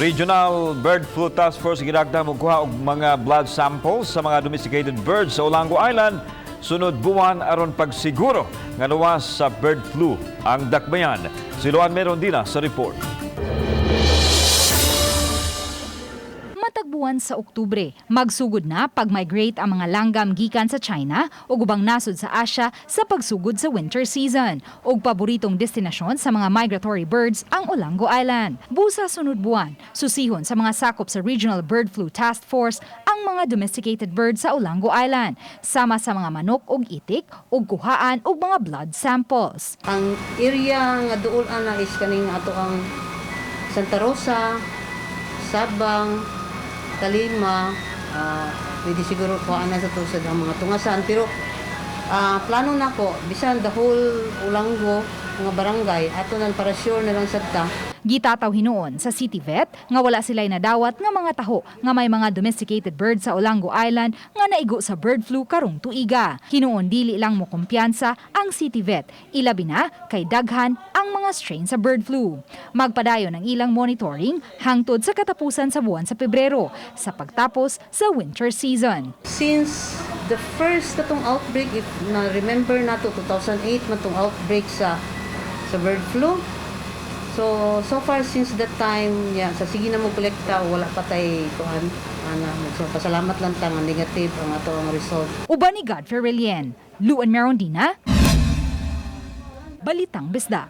Regional Bird Flu Task Force gidagda mo kuha og mga blood samples sa mga domesticated birds sa Olango Island sunod buwan aron pagsiguro nga luwas sa bird flu ang dakbayan. Si Luan Merondina sa report. Matag buwan sa Oktubre, magsugod na pag-migrate ang mga langgam gikan sa China ug ubang nasod sa Asia sa pagsugod sa winter season. Ug paboritong destinasyon sa mga migratory birds ang Olango Island. Busa sunod buwan, susihon sa mga sakop sa Regional Bird Flu Task Force ang mga domesticated birds sa Olango Island, sama sa mga manok ug itik ug kuhaan og mga blood samples. Ang area nga duol ana is kaning ato ang Santa Rosa, Sabang, Kalima, pwede siguro kuhaan na sa to sa mga tungasan, pero plano nako bisan the whole Olango mga barangay ato nang para sure na lang sad ta. Gitataw hinuon sa City Vet nga wala sila'y nadawat nga mga taho nga may mga domesticated birds sa Olango Island nga naigo sa bird flu karong tuiga. Hinuon dili lang mo kumpiyansa ang City Vet, ilabi na kay daghan ang mga strain sa bird flu. Magpadayon ang ilang monitoring hangtod sa katapusan sa buwan sa Pebrero sa pagtapos sa winter season. Since the first katong outbreak, if na remember nato, 2008 man tong outbreak sa bird flu. So far since that time, yeah, sa sige na mo kolekta, wala pa tay kuan ana. So pasalamat lang ta nga negative ang ato ang result. Uban ni Godfrey Relien, Luan Merondina, Balitang Bisdak.